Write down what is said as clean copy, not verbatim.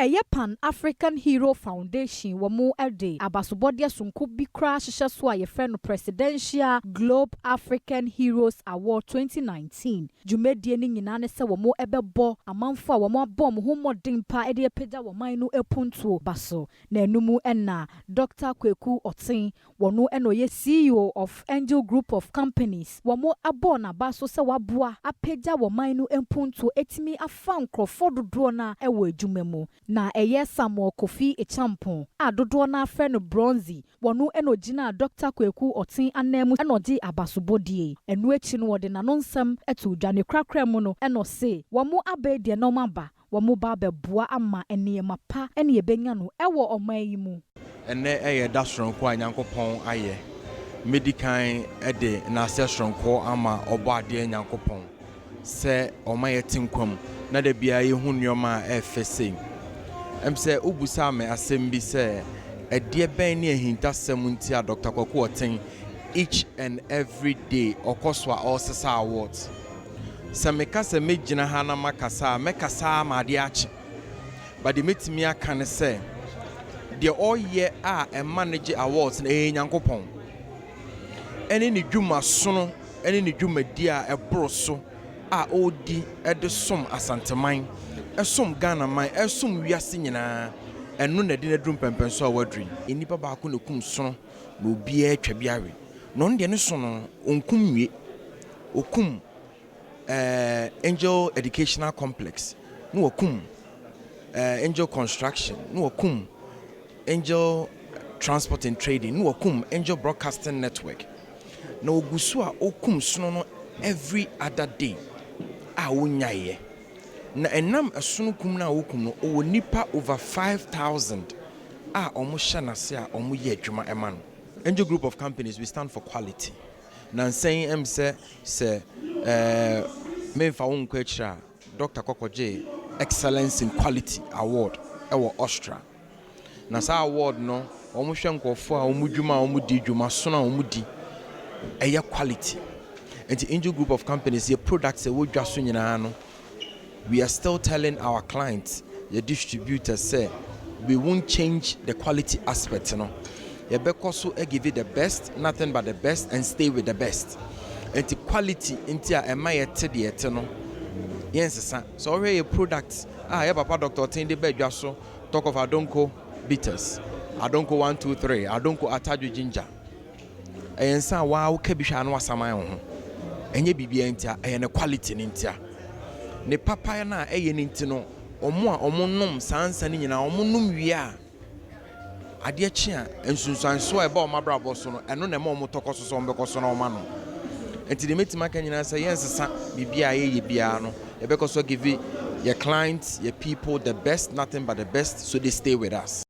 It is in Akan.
Ɛyɛ Pan African Hero Foundation wɔn de abasobɔdeɛ sonko bi koraa hyehyɛ so a yɛfrɛ no Presidential Globe African Heroes Award 2019. Dwumadie no nyinaa ne sɛ wɔn bɛbɔ amanfoɔ a wɔn abɔ wɔn ho mmɔden pa de apagya wɔn man no apuntuo ba so. Na ɛno na Dr. Kwaku Oteng, wɔno na ɔyɛ CEO of Angel Group of Companies, wɔn abɔ n'aba so sɛ waboa apagya wɔn man no mpuntuo etumi afa nkurɔfoɔ dodoɔ no wɔ adwuma mu. Na ɛyɛ Samuel Kofi Acheampong a dodoɔ no afrɛ no Bronzy, wɔno na ogyina Dr. Kwaku Oteng anan mu na ɔgye abasobɔdie. Ɛno akyi no, wɔde n'ano nsɛm to dwa ne korakora mu no, ɛna ɔse wɔn aba deɛ na wɔn aba wɔn ba abɛboa ama nneɛma pa ne yɛbɛnya no ɛwɔ ɔman yi mu. Ɛnɛ ɛyɛ da soronko a Nyankopɔn ayɛ. Medi kan de n'asɛ soronko ama ɔbɔ adeɛ Nyankopɔn sɛ ɔma yɛte nkwa mu na da biara yɛhu nneɛma a ɛɛfɛ sei. Sɛ wobusaa me asɛm bi sɛ ɛdeɛ bɛn ne ahintasɛm nti a Dr. Kwaku Oteng each and every day ɔkɔ so a ɔresesa awards. Sɛ meka sɛ mɛgyina ha na makasa a, mɛkasa ama adeɛ akye, but deɛ mɛtumi aka ne sɛ deɛ ɔreyɛ a ɛma no gye awards no, ɛyɛ Nyankopɔn ɛne ne dwumasono ɛne ne dwumadi a ɛboro so a ɔredi de som Asanteman, ɛsom Ghana man, ɛsom wiase nyinaa. Ɛno na ɛde no aduru mpɛmpɛnso a waduru yi. Nnipa baako na kum sono na obiara atwa bi awe, na ɔno deɛ ne so no ɔnkum nwie. Ɔkum Angel Educational Complex, na wakum Angel Construction, na wakum Angel Transport and Trading, na wakum Angel Broadcasting Network, na ogu so a ɔkum sono no every other day a wonyaeɛ. Na ɛnam ɛsono kum no a wɔkum no, ɔwɔ nipa over 5,000 a wɔn hyɛ n'ase a wɔn yɛ adwuma ɛma no. Angel Group of Companies, we stand for quality. Na nsɛn sɛ memfa wo nkɔ akyire a, Dr. kɔkɔgye Excellence in Quality Award ɛwɔ Austria. Na saa award no, wɔn hwɛ nkurɔfoɔ a wɔn dwuma a wɔn di, dwumasono a wɔn di ɛyɛ quality. Nti Angel Group of Companies, yɛ products a ɛwɔ dwa so nyinaa no, we are still telling our clients, yɛ distributors, sɛ we won't change the quality aspect no. Yɛbɛkɔ so give it the best, nothing but the best, and stay with the best. Nti quality nti a ɛma yɛte deɛ yɛte no, yɛnsesa. Sɛ ɔhwɛ yɛ product a yɛ papa Dr. Oteng de ba dwa so, talk of Adonko Bitters, Adonko 123, Adonko Atadwo Ginger, ɛyɛ nsa a waa woka bi hwɛ a na wasaman wo ho. Ɛnyɛ biribiara nti a ɛyɛ ne quality no nti a ne papa no a ɛyɛ no nti no, ɔmo a ɔmo nom saa nsa no nyinaa, ɔmo nom wie a, adeɛ kye a, nsunsuansoɔ a ɛba ɔmo abrabɔ so no, ɛno na ɛma ɔmo tɔkɔ so sɛ ɔmo bɛkɔ so na ɔmo ano. Nti deɛ mɛtumi aka nyinaa sɛ yɛnsesa biribi a yɛyɛ biara no. Yɛbɛkɔ so give yɛ clients, yɛ people, the best, nothing but the best, so they stay with us.